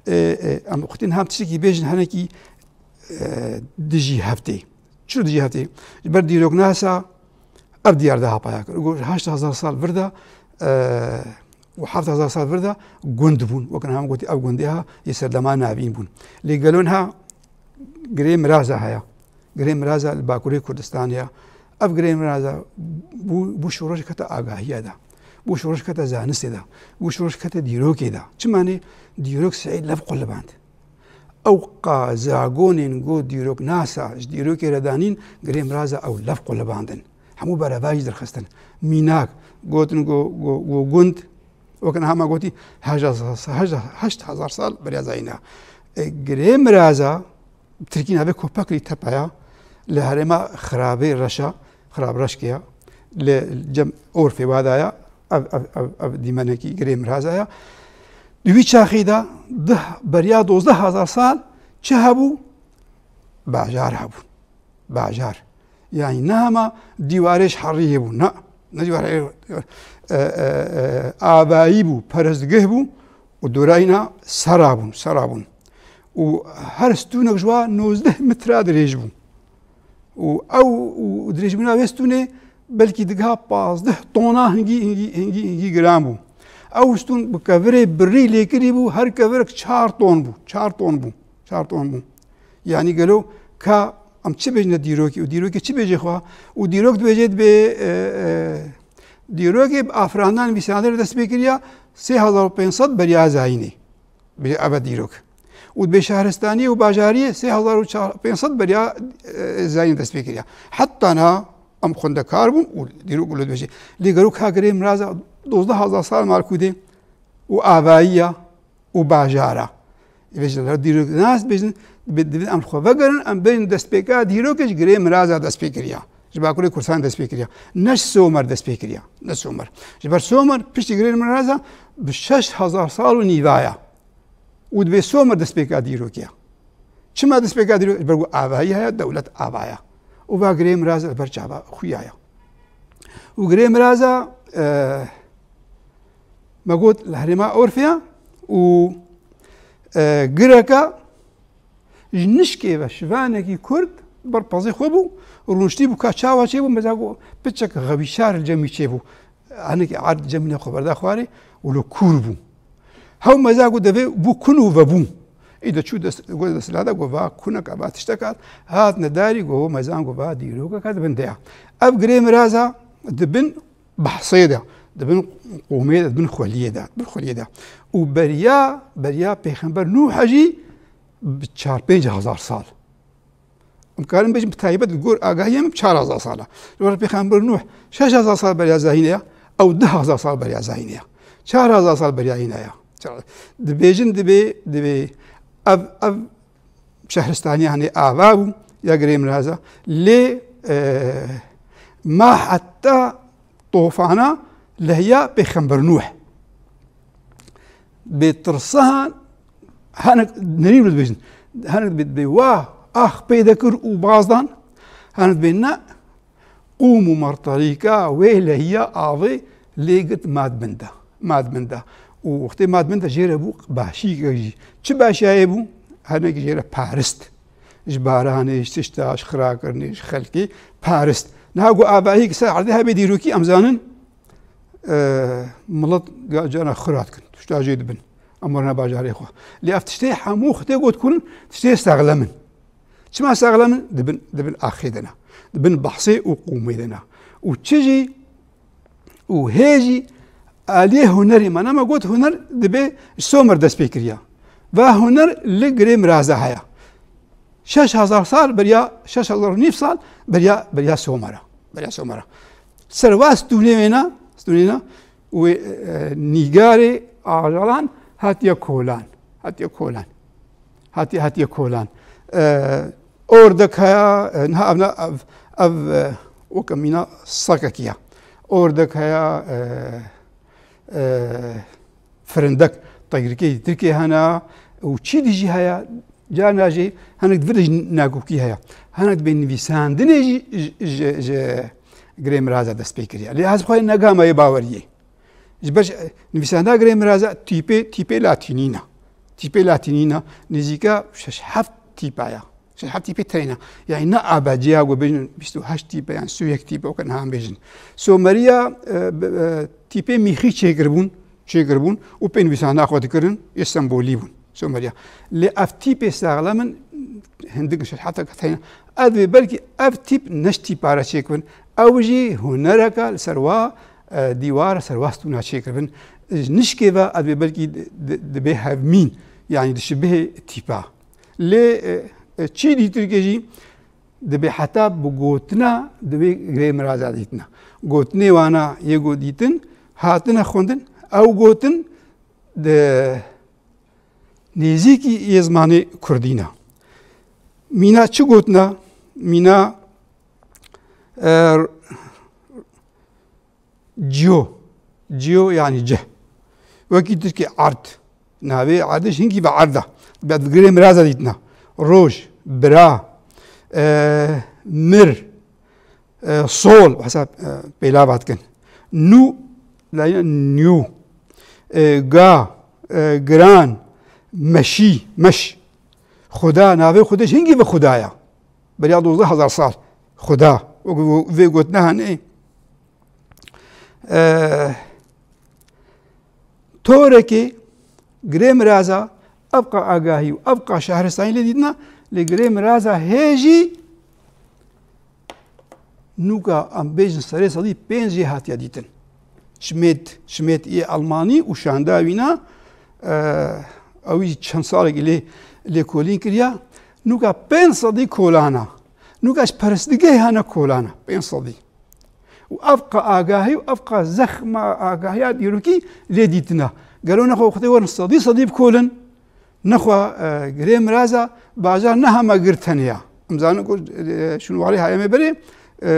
e, e, em xwedî niha tiştekî bêjin hinekî, e, dijî hev tê. Çi dijî hev tê? Ji ber dîroknasa ev diyar de ha paya kir. Got, heşt hezar sal vir de, e, û heft hezar sal vir de gund bûn. Wek niha em gotî ev gundê ha yê serdema navîn bûn. Lê gelo niha girê miraza heye. Girê miraza li Bakurê Kurdistanê ya. Ev girê miraza bû, bû şoreş kete agahiya de. Bû şoreş kete zanistê de. Bû şoreş kete dîrokê de. Çima ne dîrok sey lev quliband. Ew qa zagonên got dîroknasa ji dîrokê re danîn, girê miraza ew lev qulibandin. Hemû berevajî derxistin. Mînak, gotin go, go, go gund, wek niha me gotî, heşt hezar, heşt hezar sal beriya zayîna. E, girê miraza, tirkî navê Köpekli Tepe ya, li herêma Xirabê Reşa, Xirab Reşkê ya, li cem Orfê wa da ya, ev, ev, ev, ev dîmenekî girê miraza ya. Di wî çaxî de dih, beriya dozdeh hezar sal çi hebû? Bajar hebûn. Bajar. Yani ne hema dîwarê ji heriyê bû, ne. Ne dîwarê, e, e, e, avayî bû, perestgeh bû û dorayîna sera bûn, sera bûn. Û her stûnek ji wa nozdeh metre dirêj bû. Û ew, û dirêjbûna wê stûnê belkî digiha pazdeh tona hingî, hingî, hingî, hingî giran bû. Ew stûn bi kevirê birî lêkirî bû, her kevirek çar ton bû, çar ton bû, çar ton bû. Yanî gelo ka em çi bêjine dîrokê û dîrokê çi bêjê xwe? Û dîrok dibêje dibê, e, e, dîrokê bi afirandina nivîsandinê re dest pê kiriya sê hezar û pênc sed beriya zayînê. Bê ev e dîrok. Û dibê şaristaniyê û bajariyê sê hezar û pênc sed beriya, e, zayînê dest pê kiriya. Heta niha em xwendekar bûn û dîrok wilo dibêje. Lê gelo ka girê miraza dozdeh hezar sal malkûdê û avayî ya û bajara. Vê ji dîroknas bêjin, bi-, divê em xwe vegerin, em bêjin destpêka dîrokê ji girê miraza dest pê kiriya. Ji Bakurê Kurdistanê dest pê kiriya. Ne ji Somer dest pê kiriya. Ne Somer. Ji ber Somer piştî Girê Miraza bi şeş hezar sal û nîvaya. Û dibê Somer dest pê ka dîrokiya. Çima dest pê ka dîrok? Ji ber ku avayî heye, dewlet avaya. Û va Girê Miraza li ber çava xuya ya. Û Girê Miraza, e, me got li herêma Orfeya û, e, gireka ji nişkê ve şivanekî Kurd ber pezê xwe bû, rûniştî bû ka çawa çêbû, meza ku piçek xebîşar li cemî çêbû. Hinekî erd cemî ne xwe berda xwarê û li kûr bû. Hew meza ku devê bû kun û vebû. Î de çû dest, got desthilata, got va kuneka, va tişteka, hat nedarî, got mezan, got va dîrokeka di bin de ya. Ev Girê Miraza di bin behsê de, di bin qûmê de, di bin xweliyê de, di bin xweliyê de. Û beriya, beriya Pêxember Nûhe jî bi çar pênc hezar sal. Em karin bêjin bi taybet li gor agahiyê min çar hezar sal e. Li gor Pêxember Nûh şeş hezar sal beriya zahîne ya, ew deh hezar sal beriya zahîne ya. Çar hezar sal beriya hîne ya. Çar-, dibêjin dibê, dibê ev, ev şehristaniya, hani, ava bû ya Girê Miraza. Lê, e, ma heta tofana lehiya Pêxember Nûh. Bê tirsahan, hinek nerî dibêjin. Hinek dibê, dibê wa ax pê dekir û bazdan. Hinek dibê ne, qûm û merterîka wê lehiya avê lê girt mat bin de. Mat bin de. Û wextê mat bin de jê re bû başî jî. Çi başiyayê bû? Hinek jê re parist. Ji baranê, ji tişta, ji xirakirinê, ji xelkê parist. Niha ku avahî ki ser erdê hebe dîrokî, em zanin, e, milet ga-, cana xira dikin, tişta jê dibin. Em werine bajarê xwe. Lê ev tiştê hemû xitê got kurin, tiştê sexlem in. Çima sexlem in? Dibin, dibin axê de ne. Dibin behsê û qûmê de ne. Û çi jî, û hê jî aliyê hunerê me. Nema got huner dibê ji Somer dest pê kiriya. Va huner li Girê Miraza heye. Şeş hezar sal beriya, şeş hezar û nîv sal beriya, beriya Somera. Beriya Somera. Serva stûnê wêna, stûnê na, wê, e, nîgarê ajalan hatiye kolan. Hatiye kolan. Hatiye, hatiye kolan. E, ordek heye, e, niha ev na, ev, ev, e, weke mîna sakekî ya. Ordek heye, e, e, firindek, teyrikê Tirkê hene û çî dî jî heye, carna jî hinek di vir de jî nakokî heye. Hinek dibê nivîsandinê jî ji, ji, ji Girê Miraza dest pê kiriye. Lê ez xwe negama yê baweriyê. Ji ber nivîsandina Girê Miraza tîpê, tîpê latînî ne. Tîpê latînî ne, nêzîka şeş heft tîpa ya. Şeş heft tîpê teyna. Yani ne A B C'ya ku bêjin bîst û heşt tîpe, yani sî û yek tîpe, weke niha em bêjin. Someriya, e, b-, e, tîpê mîxî çêkiribûn, çêkiribûn û pê nivîsana xwe dikirin, yê sembolî bûn Someriya. Lê ev tîpê saxlem in, hindik şeş heft teyna. Ev dibê belkî ev tîp ne ji tîpa re çêkibin. Ew jî hunereke li ser wa, e, dîwar, ser wa stûna çêkiribin. Ji nişkê ve ev dibê belkî di-, di-, dibê hevmîn, yani dişibihê tîpa. Lê, e, e, çî dîtirkê jî dibê heta bi gotina dibê Girê Miraza dîtina. Gotinê wana yê got dîtin, hatine xwendin, ew gotin di nêzîkî yê zimanê kurdî ne. Mîna çi gotina? Mîna, e, Ciyo. Ciyo yani cih. Wekî tirkî erd. Navê erdê ji hinkî ve erd e. Bi Girê Miraza dîtina. Roj, bira, e, mir, e, sol, hesab, e, pêlava dikin. Nû, layina nû. E, ga, e, giran, meşî, meş. Xuda, navê Xwedê ji hinkî ve Xuda ya. Beriya dozdeh hezar sal. Xuda. Wek vê gotina hene. E, torekê Girê Miraza, evqa agahî û evqa şehristanî lê dîtina, lê Girê Miraza hê jî nûka em bêjin serê sedî pênc jê hatiye dîtin. Şimêt, şimêt yê Almanî û şanda wîna, e, ew jî çend salekî lê, lêkolîn kiriya. Nûka pênc sedî kolana. Nûka ji perestgehê hane kolana. Pênc sedî. Û evqa agahî û evqa zexma agahiya dîrokî lê dîtina. Gelo nexwe wextê werin sedî sedî bikolin, nexwe, e, Girê Miraza bajar ne hema gir tenê ya. Em zanin ku, e, şûnwarê hayemê berê, e,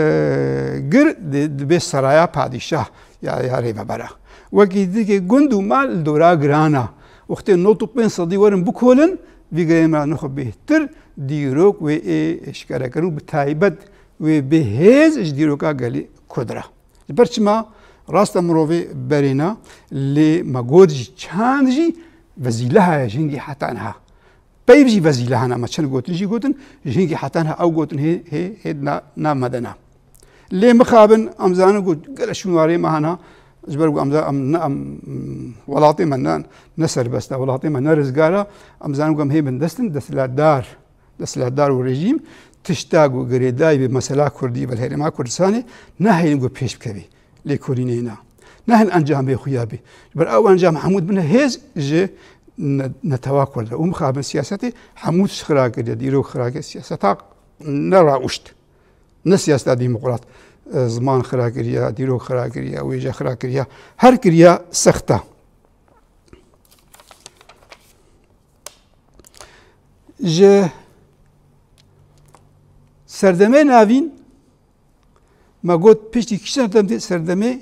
gir di-, dibe seraya padîşah ya, ya rêvebera. Wekî dîkê gund û mal li dora giran a. Wextê nod û pênc sedî werin bikolin, vî girê me nixwe bêhtir dîrok wê ê eşkere kirin û bi taybet wê bê hêz ji dîroka gelî Kurd re. Ji ber çima rast e mirovê berê na, lê me got jî çand jî vezîle heye ji hingî heta niha. Peyv jî vezîle hene, me çend gotin jî gotin, ji hingî heta niha ew gotin hê, hê, hê na, nav me de ne. Lê mixabin, em zanin ku gelek şûnwarê me hene, ji ber ku em za-, em ne, em, welatê me ne, ne serbest e, welatê me ne rizgar e, em zanin ku em hê bindest in, desthilatdar, desthilatdar û rejîm tişta ku girêdayî bi mesela Kurdî ve herêma Kurdistanê nehêlin ku pêş bikevî lêkolînê na. Nehêlin encamê xwe ya bê. Ji ber ew encam hemû dibine hêz ji ne-, netewa Kurd re. Û mixabin siyasetê hemû tişt xira kiriye, dîrok xira kiriye, siyaseta ne rauşt. Ne siyaseta demokrat, e, ziman xira kiriye, dîrok xira kiriye, wêje xira kiriye. Her kiriye sexta. Ji serdemê navîn me got piştî kî serdem tê, serdemê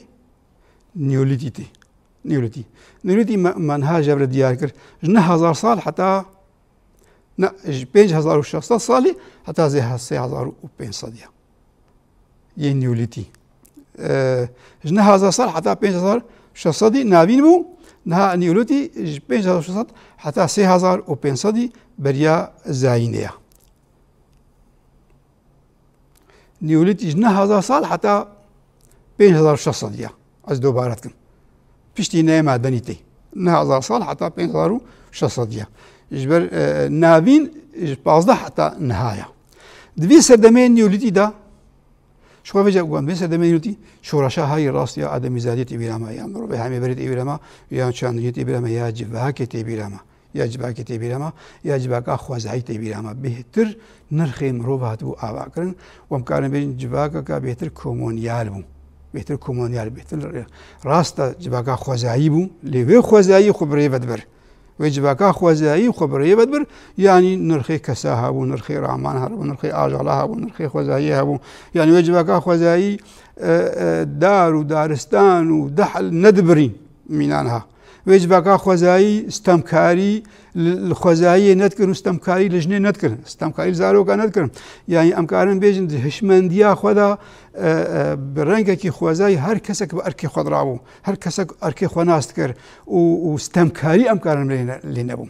Neolîtî tê. Neolîtî. Neolîtî me, me niha ji hev re diyar kir. Ji neh hezar sal heta, ne, ji pênc hezar û şeş sed salî heta zê he-, sê hezar û pênc sediya. Yên Neolîtî. Ee, ji neh hezar sal heta pênc hezar şeş sedî navîn bû. Niha Neolîtî ji pênc hezar şeş sed heta sê hezar û pênc sedî beriya zayînê ye. Neolîtî ji neh hezar sal heta pênc hezar û şeş sed ya. Ez dobare dikim. Piştî neyê madenî tê. Neh hezar sal heta pênc hezar û şeş sed ya. Ji ber, e, navîn ji pazdeh heta niha ya. Di vî serdemê Neolîtî de, ji xwe vêca ku em vê serdemê Neolîtî, şoreşa herî rast ya ademîzadiyê tê bîra me, ya mirovê hemê berê tê bîra me, ya çandiniyê tê bîra me, ya civakê tê bîra me. Ya civakê tê bîra me, ya civaka xwezayî tê bîra me. Bêhtir nirxê mirov hatibû avakirin. Û em karin bêjin civakeke bêhtir komonyal bû. Bêhtir komonyal, bêhtir rast e civaka xwezayî bû. Lê wê xwezayî xwe bi rê ve dibir. Wê civaka xwezayî xwe bi rê ve dibir. Yanî nirxê kesa hebû, nirxê raman hebû, nirxê ajala hebû, nirxê xwezayî hebû. Yanî wê civaka xwezayî, e, e, dar û daristan û dehl nedibirîn mînan ha. Wê civaka xwezayî stemkarî li, li xwezayiyê nedikirin û stemkarî li jinê nedikirin. Stemkarî li zaroka nedikirin. Yanî em karin bêjin di hişmendiya xwe de, e, e, bi rengekî xwezayî her kesek bi erkê xwe dirabû. Her kesek erkê xwe nas dikir û, û stemkarî em karin lê ne-, lê nebû.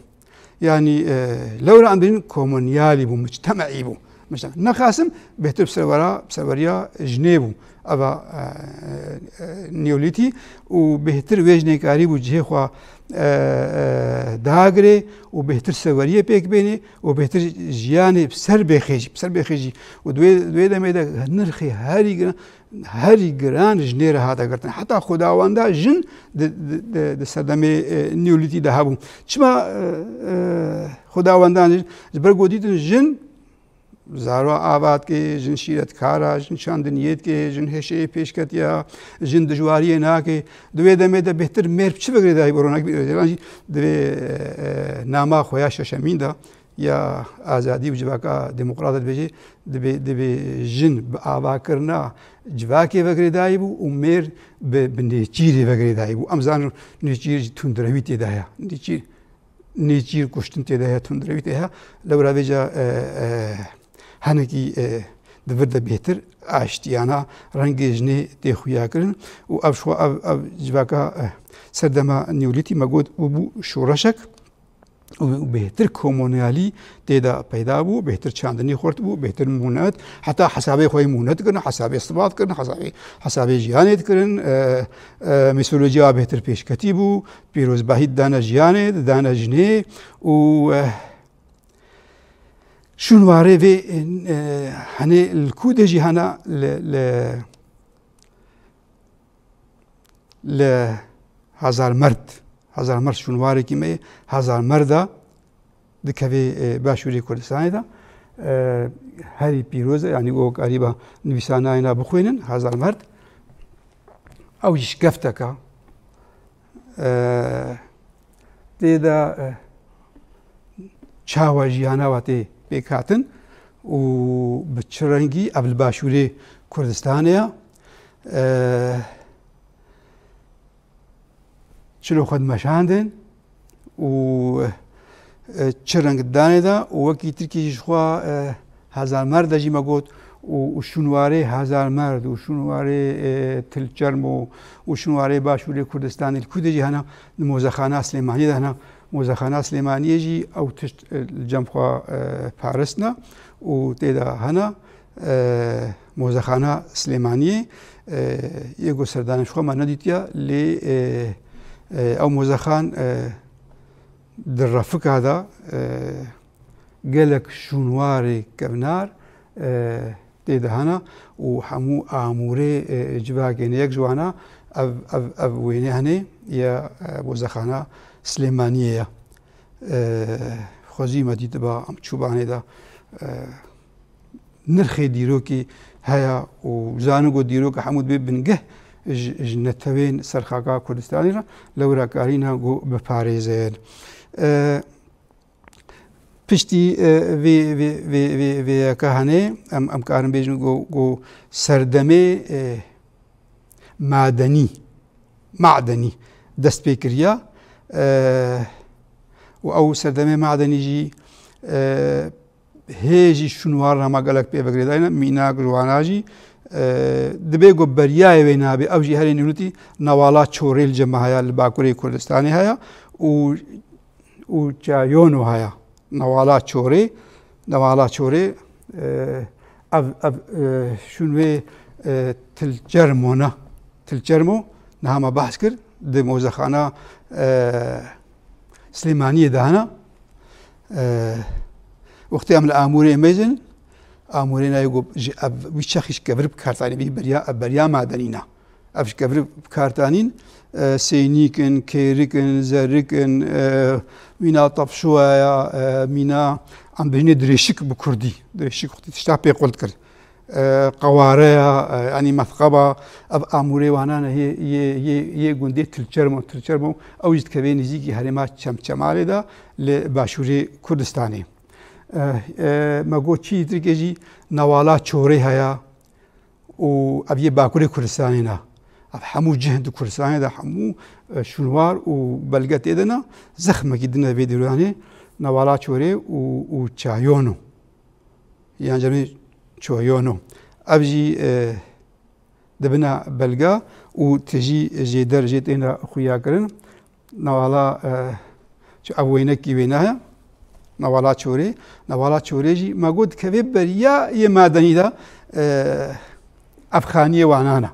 Yanî, e, lewra em dibînin komonyalî bû, muctemeî bû. Mesela, nexasim bêhtir bi serwera, bi serweriya jinê bû. Eva, e, e, Neolîtî û bêhtir wê jinê karîbû cihê xwe, e, e, dagirê û bêhtir serweriyê pêk bênê û bêhtir jiyanê bi ser bêxê jî, bi ser bêxê jî. Û di wê, di wê demê de nirxê herî giran, herî giran jinê re hate girtin. Heta xwedawenda jin di, di, di, di serdemê, e, Neolîtî de hebû. Çima, e, e, xwedawendan jin? Ji ber ku dîtin jin zaro ava dike, jin şîretkar a, jin çandiniyê dike, jin hêşeyê pêşketiya, jin dijwariyê nake. Di wê demê de bêhtir mêr bi çi ve girêdayî bû? Ronak Bî Ocalan jî di vê, e, e, nama xwe ya şeşemîn de ya azadî û civaka demokrat dibêje, dibê, dibê jin bi avakirina civakê ve girêdayî bû û mêr bi, bi nêçîrê ve girêdayî bû. Em zanin nêçîr jî tundrewî tê de heye. Nêçîr, nêçîr kuştin tê de heye, tundrewî tê heye. Lewra vêca, e, e, hinekî, e, di vir de bêhtir aştiyana rengê jinê tê xuya kirin û ev ji xwe, ev, ev civaka, e, serdema Neolîtî me got bû, bû şoreşek. Û bêhtir komunyalî tê de peyda bû, bêhtir çandinî xurt bû, bêhtir mûnet, heta hesabê xwe yê mûnet dikirin, hesabê siba dikirin, hesabê, hesabê jiyanê dikirin, e, e, mîtolojiya bêhtir pêşketî bû, pîrozbahî didane jiyanê, didane jinê û, e, şûnwarê vê, e, henê li ku de jî hene li, li, li Hezarmerd, Hezarmerd şûnwarekî me ye, Hezarmerda dikeve, e, başûrê Kurdistanê de. E, herî pîroz e, yanî we karîba nivîsanayê na bixwînin, Hezarmerd. Ew jî şikefteka, e, tê de, e, çawa jiyana wa tê pêk hatin û bi çi rengî ev li başûrê Kurdistanê ya. E, çilo xwe dimeşandin û, e, çi reng danê de û wekî Tirkî jî ji xwe, e, Hezarmerd de jî me got û, û şûnwarê Hezarmerd û şûnwarê, e, Tilçermo û şûnwarê Başûrê Kurdistanê li ku de jî hene, li Mozexana Silêmaniyê de hene. Mozexana Silêmaniyê jî ew tişt, e, li cem xwe, e, paristine û tê de hene. E, Mozexana Silêmaniyê, e, yê ku serdanê ji xwe me nedîtiye, lê, e, e, ew mozexan, e, di refika de, e, gelek şûnwarê kevnar, e, tê de hene û hemû amûrê, e, civakê ne. Yek ji wana ev, ev, ev wêne hene ye, e, mozexana Silêmaniyê ye. E, xwezî me dîtiba em çûbanê de, e, nirxê dîrokê heye û zanin ku dîroka hemû dibê bingeh ji, ji netewên serxaka Kurdistanê re, lewra karîna ku biparêzin. E, piştî, e, vê, vê, vê, vê, vê yeka hene, em, em karin bêjin ku, ku serdemê, e, madenî, madenî dest pê kiriya. E, û ew serdemê madenî jî, e, hê jî şûnwar hema gelek pê ve girêdayî ne, mînak ji wana jî, e, dibê ku beriyayê wê nabe, ew jî herê nûnitî newala Çorê li cem me heye, li Bakurê Kurdistanê heye û, û Çayono heye. Newala Çorê, newala Çorê, e, ev, ev, e, şûn wê, e, Tilçermo ne. Tilçermo, niha me behs kir, di mozexana, e, Silêmaniyê de hene. E, wextê em li amûrê mêzin, amûrê nayê ku ji ev, wî çaxî ji kevir bi kar tanî bî beriya, ev beriya madenî ne. Ev ji kevir bi kar tanîn, e, seynîk in, kêrik in, zerik in, e, mîna tavşoya, e, mîna em bêjinê dirêşik bi kurdî. Dirêşik wextê tişta pê qul dikir. E, qewareya, e, yanî methqeba, ev amûrê wana ne yê, yê, yê, yê gundê Tilçermo, Tilçermo, ew jî dikeve nêzîkî herêma Çemçemalê de li başûrê Kurdistanê. E, e, me got çî Tirkê jî newala Çorê heye û ev yê Bakurê Kurdistanê ne. Ev hemû cih di Kurdistanê de hemû, e, şûnwar û belge tê de ne. Zexmekî din e vê dîroyanê newala Çorê û, û Çayono. Yan cemê Çoyono. Ev jî, e, dibine belge û tijî jêder jê têne xuya kirin. Newala, e, çi ev weynekî wêne heye. Newala Çorê. Newala Çorê jî me got dikeve beriya yê madenî de, e, ev xaniyê wanan e.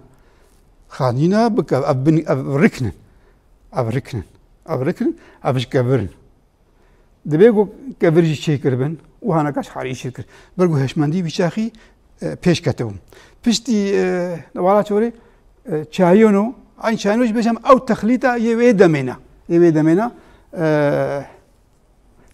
Xanî ne, bike, ev bin, ev riknin. Ev riknin. Ev riknin, ev ji kevir in. Dibê ku kevir jî çêkiribin û haneka ji herî çêkir. Ber ku hişmendî wî çaxî, e, pêş ketibû. Piştî, e, newala Çorê, e, Çayono, eyn Çayono jî bêjim ew texlîta yê wê demê ne. Yê wê demê ne, e,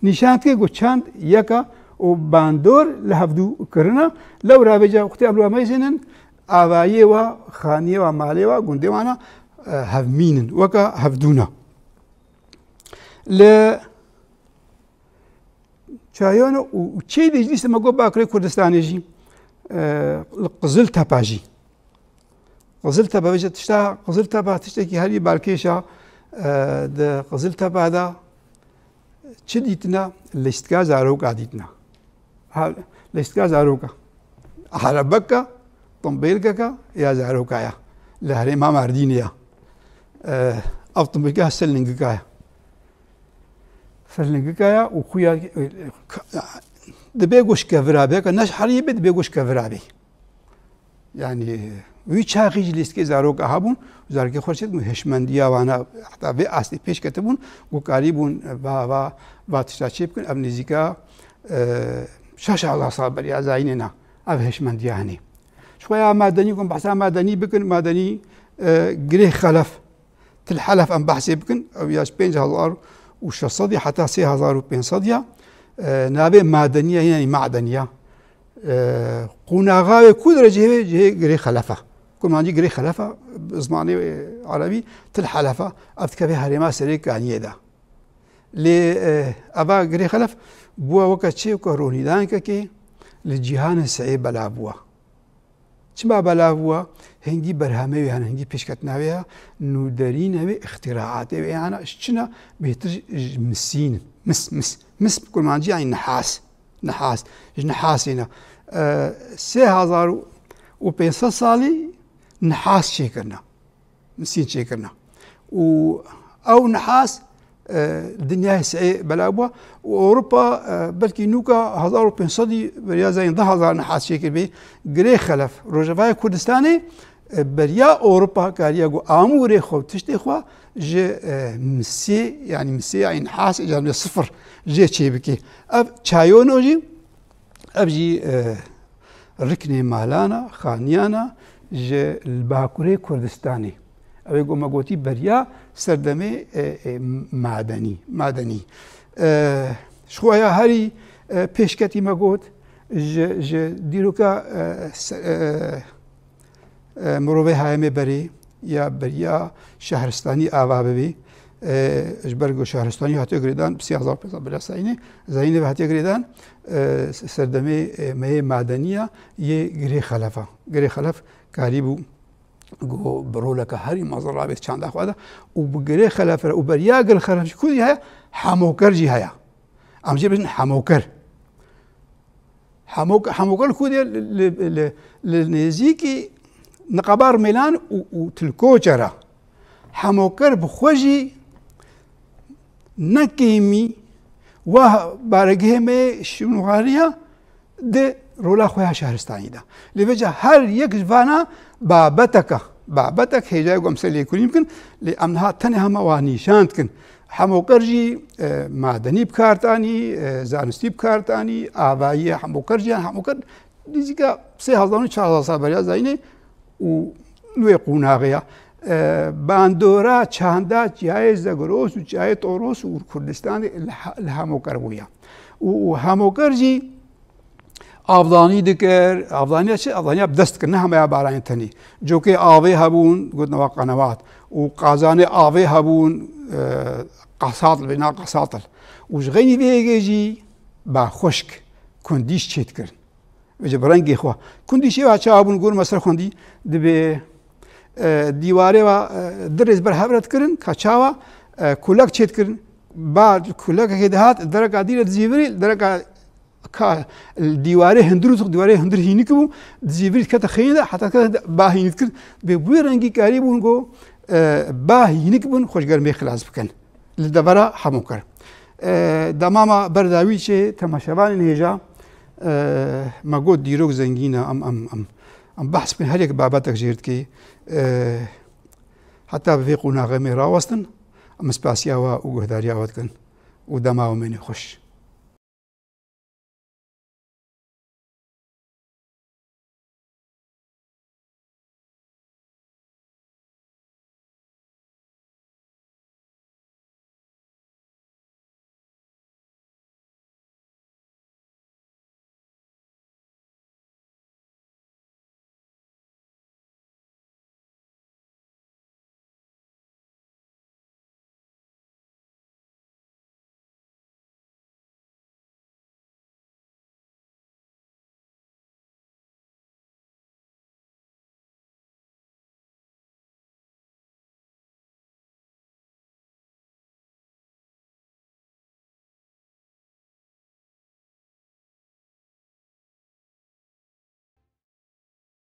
nîşan dike ku çand yeka û bandor li hevdû kirine. Lewra vêca wextê em li we meyzênin, avayê we, xaniyê we, malê we, gundê wana, e, hevmîn in. Weka hevdû ne. Li Çayono û, û çêyî dî jî dîsa me got Bakurê Kurdistanê jî, e, li Qiziltepe jî. Qiziltepe, vêca tişta Qiziltepe tiştekî herî balkêş e, e, di Qiziltepe de çi dîtine? Lîstika zaroka dîtine. Ha, lîstika zaroka. Erebeka, timbêlkeka ya zaroka ya. Li herêma Mardînê ya. E, ev timbêlka ser lingika ya. Ser lingika ya û xuya, e, ka-, dibê ku ji kevira bê, ka ne ji heriyê bê, dibê ku ji kevira bê. Yanî, wî çaxî jî lîstikê zaroka hebûn, zarokê xwe çêdibûn, hişmendiya wana, heta vê astê pêş ketibûn, ku karîbûn va, va, va tişta çê bikin, ev nêzîka, e, şeş hezar sal beriya zayînê ne, ev hişmendiya hene. Ji xwe ya madenî, ku em behsa madenî bikin, madenî, e, girê xelef, Til Helef em behsê bikin, ew ya ji pênc hezar û şeş sed ya heta sê hezar û pênc sed ya, e, navê madeniya, yanî madeniya. E, qonaxa wê ku derece heye, cihê girê xelefe. Kurmancî girê xelefe, bi zimanê, e, erebî, Til Helefe, ev dikeve herêma Serê Kaniyê de. Lê, e, eva girê xelef bûye weke çi, weke ronîdankekê li cîhanê seyê bela bûye. Çima belav bû? Hingî berhemê wê hene, hingî pêşketina wê heye, nûderîna wê, îxtîraatê wê hene, ji çi ne bêhtir ji misîn in. Mis, mis, mis bi kurmancî yanî nihas. Nihas. Ji nihasê ne. E, sê hezar û pênc sed salî nihas çêkirine. Misîn çêkirine. Û ew nihas, e, dinyayê seyê belav bû. Û Ewropa, e, belkî nûka hezar û pênc sedî beriya zayîn du hezar nihas çêkiribê. Girê xelef, Rojavayê Kurdistanê, e, beriya Ewropa kariya ku amûrê xwe, tiştê xwe ji, e, misê, yanî misê ya nihas, îcarê sifir jê çêbike. Ev çayono jî, ev jî, e, riknê malana, xaniyana ji li Bakurê Kurdistanê. Ew ê ku me gotî beriya serdemê, e, e, madenî, madenî. E, ji xwe ya herî, e, pêşketî me got, ji, ji dîroka, e, se-, e, e, mirovê hayemê berê ya beriya şehristanî ava bibê. E, ji ber ku şehristanî hatiye girêdan, bi sê hezar pênc sed beriya zayînê, zayînê ve hatiye girêdan, e, serdemê, e, meyê madeniya yê Girê Xelefa. Girê Xelef karîbû ku bi roleke herî mezin rabê çanda xwe de û bi Girê Xelef re û beriya Girê Xelef jî ku jî heye, Hemoker jî heye. Em jê bêjin Hemoker. Hemok-, Hemoker li ku de li, li, li, li nêzîkî Niqaba Rmêlan û, û Tilkoçe re. Hemoker bi xwe jî ne kêmî wa baregihê me yê şûnwariya di rola xwe ya şehristanî de. Lê vêca her yek ji vana babeteke, babetek hêjayê ku em ser lêkolîn bikin, lê em niha tenê hema wa nîşan dikin. Hemoker jî, e, madenî bi kar tanî, e, zanistî bi kar tanî, avayî ye Hemoker jî, yani Hemoker nêzîka sê hezar û çar hezar sal beriya zayînê û li wê qonaxê ya. E, bandora çanda çiyayê Zegros û çiyayê Toros û Kurdistanê li he-, li Hemoker bûye. Û, û Hemoker jî avdanî dikir, avdaniya çi? Avdaniya bi dest dikir, ne hema ya baranê tenê. Cokê avê hebûn, gotin wa qenewat. Û qazanê avê hebûn, e, qasatl, bêna qasatl. Û ji xeynî vê yekê jî ba xweşk, kundîş çê dikirin. Vêca bi rengê xwe. Kundîşê wa çawa bûn, gor me ser xwendî, dibê, e, dîwarê wa, e, du rêz ber hev re dikirin, ka çawa, e, kulek çê dikirin. Ba kulekekê dihat, dereka dî re dizîvirî, dereka ka dîwarê hundir û dîwarê hundir hînik bû, dizîvirî dikete xeynî de, heta dikete ba hînik dikir. Bê bi wî rengî karî bûn ku, e, ba hînik bûn, xwe ji germê xilas bikin. Li devera Hemoker. E, dema me berdawî çê temaşevanên hêja, e, me got dîrok zengîn e, em, em, em, em behs bikin, her yek babetek jêr dikê. E, heta bi vê qonaxê me rawestin, em spasiya we û guhdariya we dikin û dema we mêne xweş.